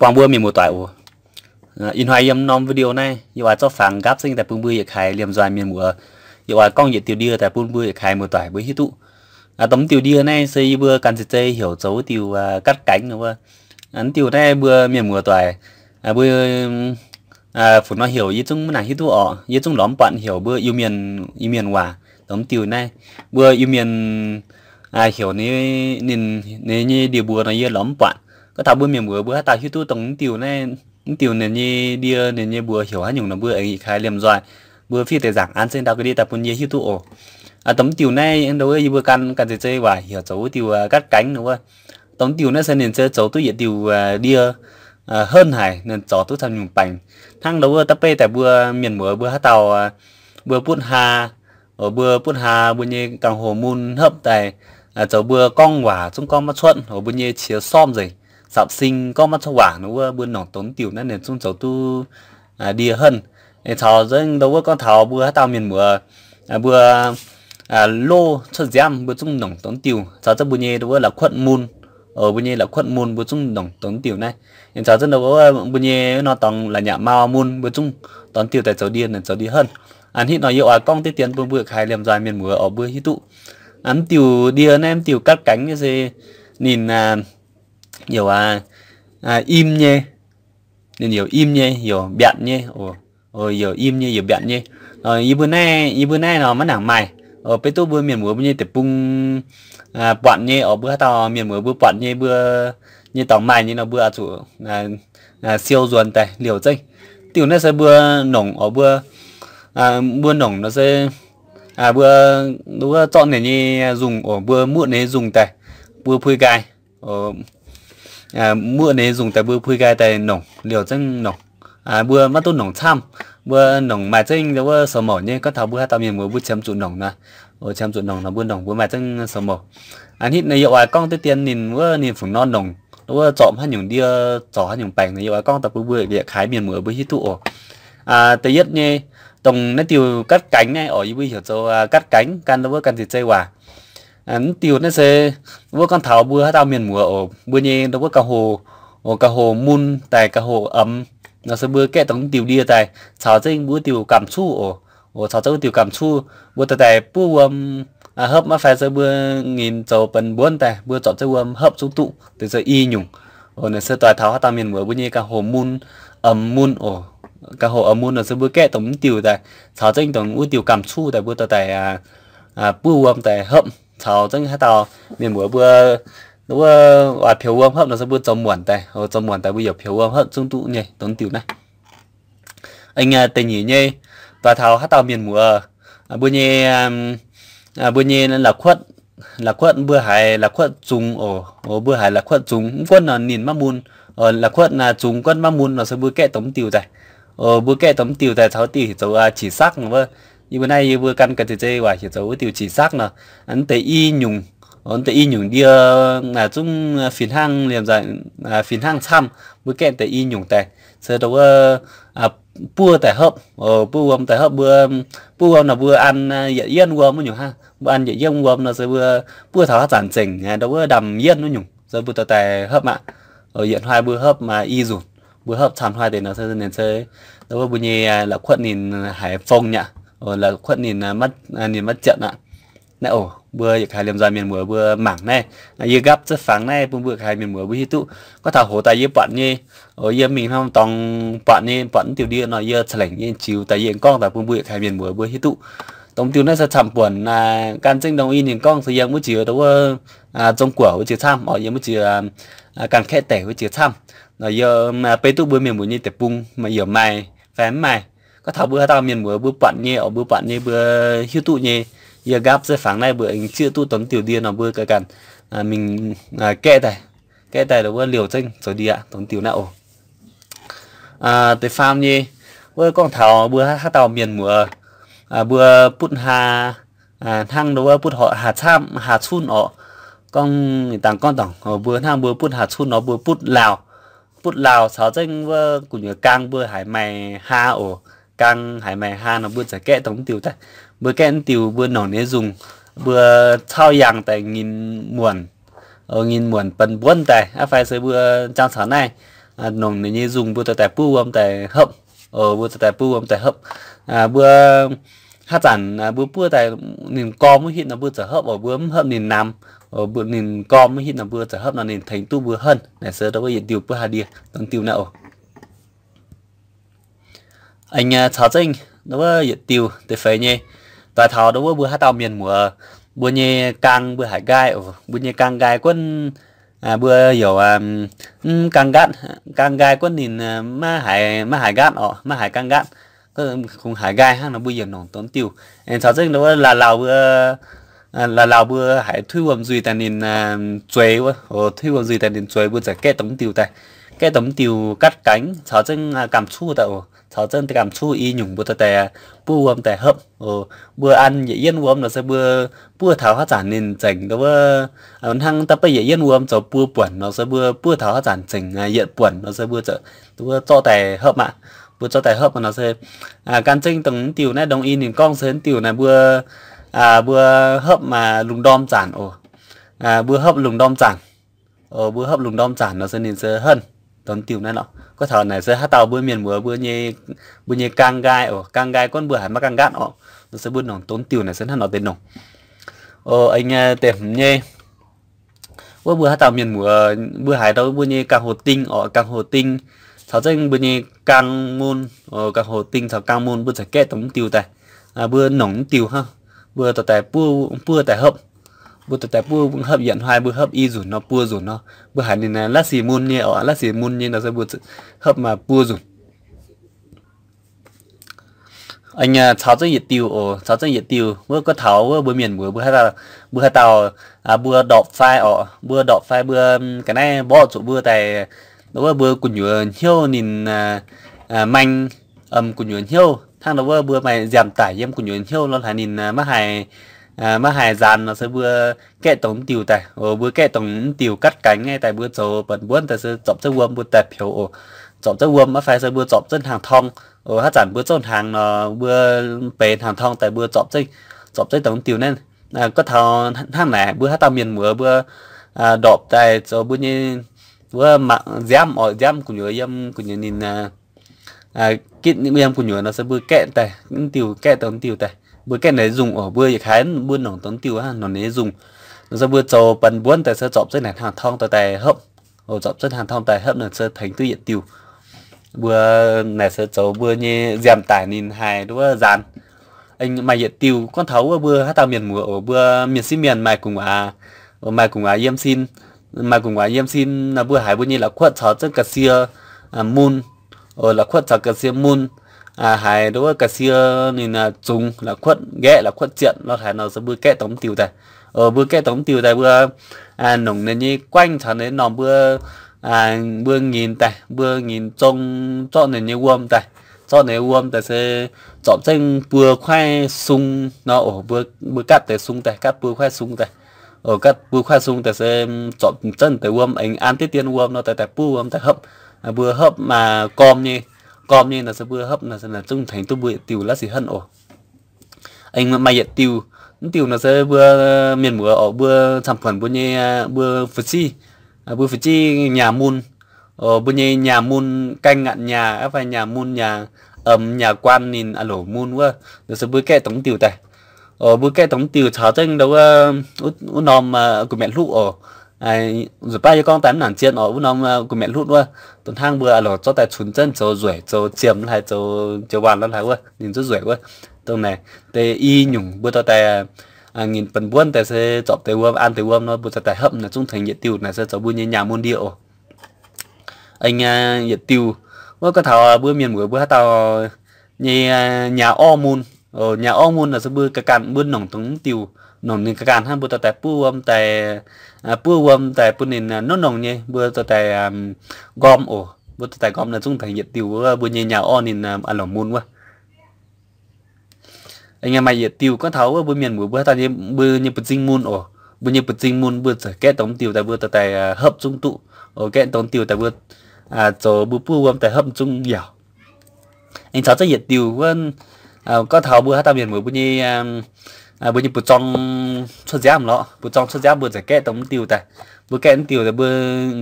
buangh mbuo mienh muoz-doic oc. Ih hnoi yiem norm video naaiv yie oix zorqv fangx nqaapv zengv daaih bun mbuo yietc kaaix liemh nzoih mienh muoz. Yie oix gorngv yietc diuh ndie daaih bun mbuo yietc kaaix muoz-doic mbuo hiuv duqv. Dongh mv diuh ndie naaiv se yie mbuo ganh zeiz zeiz heuc zoux wuov diuh gatv gaengv nor wuov. Mv diuh naaiv mbuo mienh muoz-doic, mbuo fungc nor heuc yie zungv maiv nangc hiuv duqv orqc, yie zungv lorz mv buatc heuc mbuo Iu-Mienh, Iu-Mienh waac dongh mv diuh naaiv. Mbuo Iu-Mienh heuc ninh, ninh nyei ndie-mbuox nor yie lorz mv buatc. Gorngv taux mbuo mienh muoz mbuo haaix dauh hiuv duqv dongh mv diuh naaiv, mv diuh ninh nyei ndie ninh nyei mbuox heuc haaix nyungc nor mbuo aengx yietc kaaix liemh nzoih, mbuo fiev deix nzaangc an zengv ndau ga'ndiev daaih bun yie hiuv duqv oc. Dongh mv diuh naaiv yie mbuo gan, gan zeiz zeiz waac heuc zoux wuov diuh gatv gaengv nor wuov. Dongh mv diuh naaiv se ninh se zoux duqv yietc diuh ndie henv haic, ninh zorc duqv camv nyungc baengc. Hnangv ndau wuov da'beiv daaih mbuo mienh muoz mbuo haaix dauh, mbuo butv haa, mbuo butv haa mbuo nyei gangh hoc mun hopv daaih, zoux mbuo gorngv waac zungv gorngv maiv cuotv, mbuo nyei qiex sormv nzengc, sapv sing gorngv maiv cuotv waac nor wuov, mbuo nongc dongh mv diuh naaiv ninh zungv zoux duqv ndie henv. Caux zengv ndau wuov gorngv taux mbuo haaix dauh mienh muoz, mbuo loz cuotv nziaamv mbuo zungv nongc dongh diuh. Caux zengv mbuo nyei ndau wuov la'kuotv mun, mbuo nyei la'kuotv mun mbuo zungv nongc dongh diuh naaiv. Caux zengv ndau wuov mbuo nyei nor dorngx la'nyaqc mau mun mbuo zungv dongh diuh daaih zoux ndie, zoux ndie henv. A'hneiv nor yie oix gorngv diqv dien bun mbuo kaaix liemh nzoih mienh muoz oc mbuo hiuv duqv. Mv diuh ndie naaiv mv diuh gatv gaengv nyei se ninh youc im nyei, ninh youc im nyei, youc mbiatc nyei, youc im nyei, youc mbiatc nyei. Yie mbuo naaiv, yie mbuo naaiv nor maiv nangc maaih. Beiv duqv mbuo mienh muoz mbuo nyei deic-bung buatc nyei oc, mbuo haaix dauh mienh muoz mbuo buatc nyei, mbuo nyei dorngx maaih nyei nor mbuo oix zuqc siou nzuonx daaih liouc zengv. Diuh naaiv se mbuo nongc oc, mbuo, mbuo nongc nor se mbuo, wuov zorqv ninh nyei nzungh oc, mbuo muoqv ninh nyei nzungh daaih, mbuo pui nqaai, muoqv ninh nyei nzungh daaih mbuo pui nqaai daaih nongc liouc zengv nongc. Mbuo maiv duqv nongc camv, mbuo nongc maaih zengv wuov sou mouc nyei. Gorngv taux mbuo haaix dauh mienh muoz mbuo qiemx zuqc nongc nor, qiemx zuqc nongc nor mbuo nongc mbuo maaih zengv sou mouc. A'hneiv nor yie oix gorngv diqv dien ninh wuov ninh fungc nor nongc, wuov zorpc haaix nyungc ndie, zorc haaix nyungc baengc nor yie oix gorngv daaih bun mbuo yietc kaaix mienh muoz mbuo hiuv duqv oc. Da'yietv nyei, dongh naaiv diuh gatv gaengh naaiv oc, yie mbuo heuc zoux gatv gaengh gan ndau wuov gan ziex zei waac. Mv diuh naaiv se wuov gorngv taux mbuo haaix dauh mienh muoz oc, mbuo nyei ndau wuov ga'hoc, oc, ga'hoc mun daaih ga'hoc omx nor se mbuo gaeqv dongh mv diuh ndie daaih caux zengv mbuo wuov diuh gamh cuv oc. Oc, caux zengv wuov diuh gamh cuv mbuo daaih daaih buov wuom hopv maiv fai se mbuo ngin zoux benx mbuonv daaih mbuo zorpc zengv wuom hopv zungv duqv deix se i nyungc. Oc, naaiv se doix taux haaix dauh mienh muoz mbuo nyei ga'hoc mun, omx mun oc. Ga'hoc omx mun nor se mbuo gaeqv dongh mv diuh daaih caux zengv dongh wuov diuh gamh cuv daaih mbuo daaih daaih buov wuom daaih hopv caux zengv haaix dauh mienh muoz mbuo wuov oix peux wuom hopv nor se mbuo zoux muonc daaih, zoux muonc daaih mbuo youc peux wuom hopv zungv duqv nyei dongh diuh naaiv. Aengx da'nyeic nyei, doix taux haaix dauh mienh muoz mbuo nyei, mbuo nyei la'kuotv, la'kuotv mbuo haiz la'kuotv zungx oc, mbuo haiz la'kuotv zungx mv gunv nor ninh maiv mun, la'kuotv zungx gunv maiv mun nor se mbuo gaeqv dongh mv diuh daaih. Mbuo gaeqv dongh mv diuh daaih caux diuh heuc zoux qiex sakv nor wuov. Yie mbuo naaiv yie mbuo gan gan ziex zei waac heuc zoux wuov diuh qiex sakv nor. Mv deix i nyungc, mv deix i nyungc ndie zungv fih hnangv liemh nzaaih, fih hnangv camv. Mbuo gaeqv deix i nyungc daaih se ndau wuov buov daaih hopv, buov wuom daaih hopv mbuo, buov wuom nor mbuo an yietc yienv wuom wuov nyungc hnangv. Mbuo an yietc yienv wuom nor se mbuo buov taux haaix zanc nzengc ndau wuov ndamh yienv wuov nyungc se mbuo dorh daaih hopv aqv. Yietc hnoi mbuo hopv i nzunc, mbuo hopv camv hnoi deix nor se ninh se ndau wuov mbuo nyei la'kuotv ninh haiz fong nyei aqv. La'kuotv ninh, ninh maiv ziepc aqv. Naaiv oc, mbuo yietc kaaix liemh nzoih mienh muoz mbuo mangc naaiv. Yie nqaapv zengv fangx naaiv bun mbuo kaaix mienh muoz mbuo hiuv duqv. Gorngv taux hoc daaih yie buatc nyei, yie mingh hnangv dorngx buatc nyei, buatc mv diuh ndie nor yie ca'lengc yie ziux daaih yie gorngv daaih bun mbuo yietc kaaix mienh muoz mbuo hiuv duqv. Dongh diuh naaiv se camv-buonc, gan zengv dongh i ninh gorngv se yie mv ziex ndau wuov Zong-Guoqv wuov ziex camv oc, yie mv ziex Ganh Kaeqv Deic wuov ziex camv. Nor yie beiv duqv mbuo mienh muoz nyei deic-bung maaih youc maaih fai mv maaih. Gorngv taux mbuo haaix dauh mienh muoz mbuo buatc nyei oc, mbuo buatc nyei mbuo hiuv duqv nyei, yie nqaapv zengv fangx naaiv mbuo aengx zieqv duqv dongh diuh ndie nor mbuo ganh mingh gaeqv daaih, gaeqv daaih ndau wuov liouh zengv zoux ndie aqv dongh diuh naaiv oc. Deix faam nyei, wuov gorngv taux mbuo haaix dauh mienh muoz mbuo butv haa, hnangv ndau wuov butv horqc haa camv haa cunv orqc. Gorngv dangh gorngv dangh mbuo hnangv mbuo butv haa cunv nor mbuo butv laauh, butv laauh caux zengv wuov gu'nyuoz gang mbuo haiz maaih haa oc. Gang haiz maaih haa nor mbuo zaqc gaeqv dongh mv diuh daaih. Mbuo gaeqv mv diuh mbuo nongc ninh nzungh, mbuo cauv yangh daaih ngin muonc, ngin muonc benx mbuonv daaih aqv fai se mbuo jangx caux naaiv nongc ninh nyei nzungh mbuo dorh daaih buov wuom daaih hopv. Mbuo dorh daaih buov wuom daaih hopv. Mbuo haaix zanc mbuo buov daaih ninh gorm wuov hitv nor mbuo ziouc hopv oc, mbuo mv hopv ninh namx. Ninh gorm wuov hitv nor mbuo ziouc hopv nor ninh tengx duqv mbuo henv. Naaic se ndau wuov yietc diuh buov haaix ndie dongh diuh naaiv oc. Aengx caux zengv ndau wuov yietc diuh deix feix nyei. Doix taux ndau wuov mbuo haaix dauh mienh muoz, mbuo nyei gang mbuo haiz nqaai oc, mbuo nyei gang nqaai gunv mbuo youc mv gang nqaatv, gang nqaai gunv ninh maiv haiz, maiv haiz nqaatv oc, maiv haiz gang nqaatv, kungx haiz nqaai hnangv nor mbuo yietc nongc dongh diuh. Aengx caux zengv ndau wuov laaix lauh mbuo laaix lauh mbuo haiz tuiv wuom nzuih daaih ninh zueiz wuov, tuiv wuom nzuih daaih ninh zueiz mbuo ziouc gaeqv dongh diuh daaih. Gaeqv dongh diuh gatv gaengh caux zengv gamh cuv daaih oc, caux zengv gamh cuv i nyungc mbuo dorh daaih buov wuom daaih hopv oc. Mbuo an yietc yienv wuom nor se mbuo buov taux haaix zanc ninh zengc ndau wuov hnangv da'beiv yietc yienv wuom zoux buo buonc nor se mbuo buov taux haaix zanc zengc yietc buonc nor se mbuo ziouc ndau wuov zorqv daaih hopv aqv. Mbuo zorqv daaih hopv nor se gan zengv dongh diuh naaiv ndongc i ninh gorngv se diuh naaiv mbuo, mbuo hopv maaih lungh ndorm zanc oc. Mbuo hopv lungh ndorm zanc, mbuo hopv lungh ndorm zanc nor se ninh se henv dongh diuh naaiv nor. Gorngv taux naaic se haaix dauh mbuo mienh muoz mbuo nyei, mbuo nyei gang nqaai oc, gang nqaai gunv mbuo haiz maiv gang nqaatv oc, nor se mbuo nongc dongh diuh naaic se hnangv nor deix nongc. Aengx deix hmz nyei wuov mbuo haaix dauh mienh muoz mbuo haiz ndau mbuo nyei gang hoc ding oc, gang hoc ding caux zengv mbuo nyei gang mun, gang hoc ding caux gang mun mbuo ziouc gaeqv dongh mv diuh daaih. Mbuo nongc mv diuh hnangv, mbuo dorh daaih buov, buov daaih hopv. Mbuo dorh daaih buov hopv yietc hnoi mbuo hopv i nzunc nor buo nzunc nor, mbuo haiz ninh la'sic mun nyei oc, la'sic mun nyei nor se mbuo hopv maaih buo nzunc. Aengx caux zengv yietc diuh oc, caux zengv yietc diuh wuov gorngv taux wuov mbuo mienh muoz mbuo haaix dauh, mbuo haaix dauh mbuo ndorpc fai oc, mbuo ndorpc fai mbuo ga'naaiv mborqv zuqc mbuo daaih, wuov mbuo gu'nyuoz hnyouv ninh maeng, gu'nyuoz hnyouv hnangv nor wuov mbuo maaih nziaamv daic yiem gu'nyuoz hnyouv nor haiz ninh maiv haih, maiv haih nzaanx nor se mbuo gaeqv dongh mv diuh daaih oc, mbuo gaeqv dongh mv diuh gatv gaengh nyei daaih mbuo zoux banh mbuonv daaih se zorpc zengv wuom mbuo daaih pioux oc. Zorpc zengv wuom maiv fai se mbuo zorpc zengv hnaangx torng oc, haaix zanc mbuo zouv hnaangx nor mbuo beix hnaangx torng daaih mbuo zorpc zengv, zorpc zengv dongh mv diuh naaiv. Gorngv taux hnangv naaic mbuo haaix dauh mienh muoz mbuo ndorpc daaih zoux mbuo nyei wuov nziaamv oc, nziaamv gu'nyuoz yiem gu'nyuoz ninh gitv yiem gu'nyuoz nor se mbuo gaeqv daaih mv diuh, gaeqv dongh mv diuh daaih. Mbuo gaeqv naaic nzungh oc, mbuo yietc kaaix mbuo nongc dongh mv diuh hnangv nongc ninh nzungh. Nor se mbuo zoux banh mbuonv daaih se zorpc zengv naaic hnaangx torng daaih daaih hopv. Zorpc zengv hnaangx torng daaih hopv naaic se tengx duqv yietc diuh. Mbuo naaic se zoux mbuo nyei nziaamv daic ninh haih nduov nzaanx. Maaih yietc diuh gorngv taux wuov mbuo haaix dauh mienh muoz oc, mbuo mienh sieqv mienh maaih gu'nguaaz, maaih gu'nguaaz yiem sin, maaih gu'nguaaz yiem sin nor mbuo haiz mbuo nyei la'kuotv caux zengv ga'sie mun, la'kuotv caux ga'sie mun, haiz nduov ga'sie ninh zungx la'kuotv nqaeqv la'kuotv zietc nor haiz nor se mbuo gaeqv dongh mv diuh daaih. Mbuo gaeqv dongh mv diuh daaih mbuo nongc ninh nyei guaengv caux ninh norm mbuo, mbuo nyinz daaih, mbuo nyinz zong zorqv ninh nyei wuom daaih, zorqv ninh nyei wuom daaih se zorpc zengv buo kuaaiv sung nor oc, mbuo gatv deix sung daaih, gatv buo kuaaiv sung daaih. Gatv buo kuaaiv sung daaih se zorpc zengv deix wuom aengx an diqv dien wuom nor daaih daaih buov wuom daaih hopv. Mbuo hopv maaih gorm nyei, gorm nyei nor se mbuo hopv nor se naaic zungv tengx duqv mbuo yietc diuh la'sic henv oc. Aengx maaih yietc diuh, mv diuh nor se mbuo mienh muoz oc, mbuo camv-buonc mbuo nyei, mbuo fu'siv, mbuo fu'siv nyaah mun, mbuo nyei nyaah mun gaeng ngaatc nyaah fai nyaah mun nyaah, nyaah guaan ninh a'loc mun wuov, nor se mbuo gaeqv dongh mv diuh daaih. Mbuo gaeqv dongh mv diuh caux zengv ndau wuov, wuov norm gu'mietc hluqv oc. Nzunc baav yie gorngv daaih mv nangc zien oc, wuov norm gu'mietc hluqv wuov, dongh hnangv mbuo a'loc zorqv daaih cunx zengv zoux nzueic, zoux ziemx la'haiz, zoux joux waanc la'haiz wuov, ninh zuqc nzueic wuov. Dongh naaic deix i nyungc mbuo dorh daaih nyinz banh mbuonv daaih se zorpc deix wuom, an deix wuom nor mbuo dorh daaih hopv naaic zungv tengx yietc diuh naaic se zoux mbuo nyei nyaah mun ndie oc. Aengx yietc diuh wuov gorngv taux mbuo mienh muoz mbuo haaix dauh nyei nyaah orv mun. Nyaah orv mun naaic se mbuo ga'ganh mbuo nongc dongh mv diuh, nongc ninh ga'ganh hnangv mbuo dorh daaih buov wuom daaih, buov wuom daaih bun ninh nongv nongc nyei mbuo dorh daaih nqorm oc. Mbuo dorh daaih nqorm naaic zungv tengx yietc diuh wuov mbuo nyei nyaah orv ninh a'loc mun wuov. Aengx maaih yietc diuh gorngv taux wuov mbuo mienh muoz mbuo haaix dauh nyei, mbuo nyei buoz-zing mun oc. Mbuo nyei buoz-zing mun mbuo ziouc gaeqv dongh diuh daaih mbuo dorh daaih hopv zungv duqv. Gaeqv dongh diuh daaih mbuo zoux mbuo buov wuom daaih hopv zungv yaauc. Aengx caux zengv yietc diuh wuov, gorngv taux mbuo haaix dauh mienh muoz mbuo nyei, mbuo nyei buoz-zorng cuotv nziaamv lorqc, buoz-zorng cuotv nziaamv mbuo ziouc gaeqv dongh mv diuh daaih. Mbuo gaeqv mv diuh daaih mbuo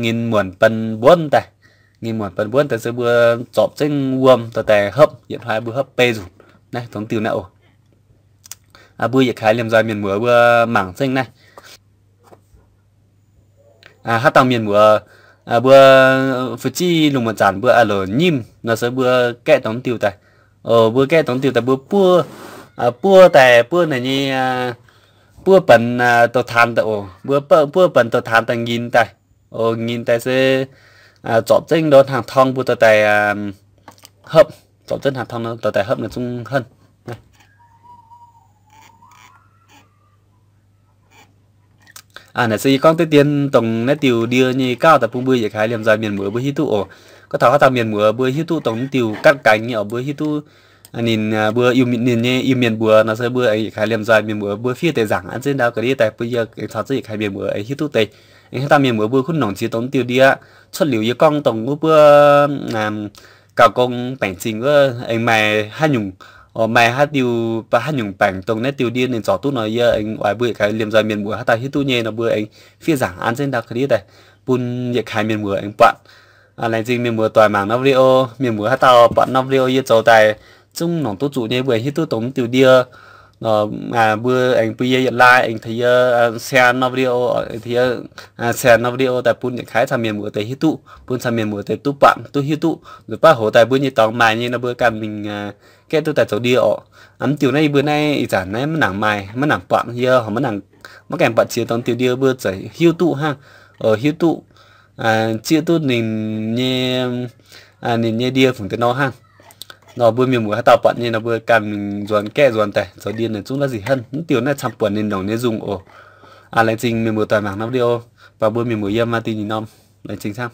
nyinz muonc banh mbuonv daaih. Ninh muonc ban mbuonv daaih se mbuo zorpc zengv wuom dorh daaih hopv, yietc hnoi mbuo hopv bei nzunc naaiv, dongh diuh naaiv oc. Mbuo yietc kaaix liemh nzoih mienh muoz mbuo mangc zengv naaiv. Haaix dauh mienh muoz mbuo fu'jueiv lungh muonz zanc mbuo a'loc nyimv nor se mbuo gaeqv dongh diuh daaih. Mbuo gaeqv dongh diuh daaih mbuo buov, buov daaih buov naaiv nyei, buov benx douz-taanx daaih oc. Mbuo buov benx douz-taanx daaih nginx daaih. Nginx daaih se zorpc zengv ndortv hnaangx torng mbuo dorh daaih hopv, zorpc zengv hnaangx torng dorh daaih hopv naaiv zungv henv. Naaiv se yie gorngv deix dien dongh naaiv diuh ndie nyei gauh daaih bun mbuo yietc kaaix liemh nzoih mienh muoz mbuo hiuv duqv oc. Gorngv taux haaix dauh mienh muoz mbuo hiuv duqv dongh diuh gaatv gaengh nyei oc, mbuo hiuv duqv ninh mbuo Iu-Mienh, ninh nyei Iu-Mienh mbuox nor se mbuo yietc kaaix liemh nzoih mienh muoz mbuo fiev deix nzaangc an zengv ndau ga'ndiev daaih bun yie aengx caux zengv yietc kaaix mienh muoz aengx hiuv duqv deix. Aengx haaix dauh mienh muoz mbuo kuv nongc ziex dongh diuh ndie cuotv liuz yie gorngv dongh wuov buo gauh gong baengc zingh wuov aengx maaih haaix nyungc, maaih haaix diuh baac haaix nyungc baengc dongh naaiv diuh ndie ninh zorc duqv nor yie aengx oix mbuo yietc kaaix liemh nzoih mienh muoz haaix dauh hiuv duqv nyei nor mbuo aengx fiev nzaangc an zengv ndau ga'ndiev daaih bun yietc kaaix mienh muoz aengx buatc. Laengz zingh mienh muoz doic mangc norm video. Mienh muoz haaix dauh buatc norm video yie zoux daaih zungv nongc duqv zuqc nyei mbuo aengx hiuv duqv dongh diuh ndie. Mbuo aengx bun yie yietc like, aengx tengx yie share norm video, tengx yie share norm video daaih bun yietc kaaix camv mienh muoz deix hiuv duqv, bun camv mienh muoz deix duqv buatc duqv hiuv duqv. Nzuonx baav hoz daaih mbuo nyei dorngx maaih nyei nor mbuo ganh mingh gaeqv duqv daaih zoux ndie orqc. Mv diuh naaiv yie mbuo naaiv ih zanc naaiv maiv nangc maaih, maiv nangc buatc, yie horpc maiv nangc, maiv gaengh buatc ziex dongh diuh ndie mbuo zeiz hiuv duqv hnangv, hiuv duqv, zieqv duqv ninh nyei, ninh nyei ndie fungc deix nor hnangv. Nor mbuo mienh muoz haaix dauh buatc nyei nor mbuo ganh mingh nzuonx gaeqv nzuonx daaih zoux ndie naaic zungv la'zinh henv. Mv diuh naaiv camv buonc ninh nongc nyei nzungh oc. Laengz zingh mienh muoz doic mangc norm video, baac mbuo mienh muoz yiem maaih dingh nyei norm. Laengz zingh camv.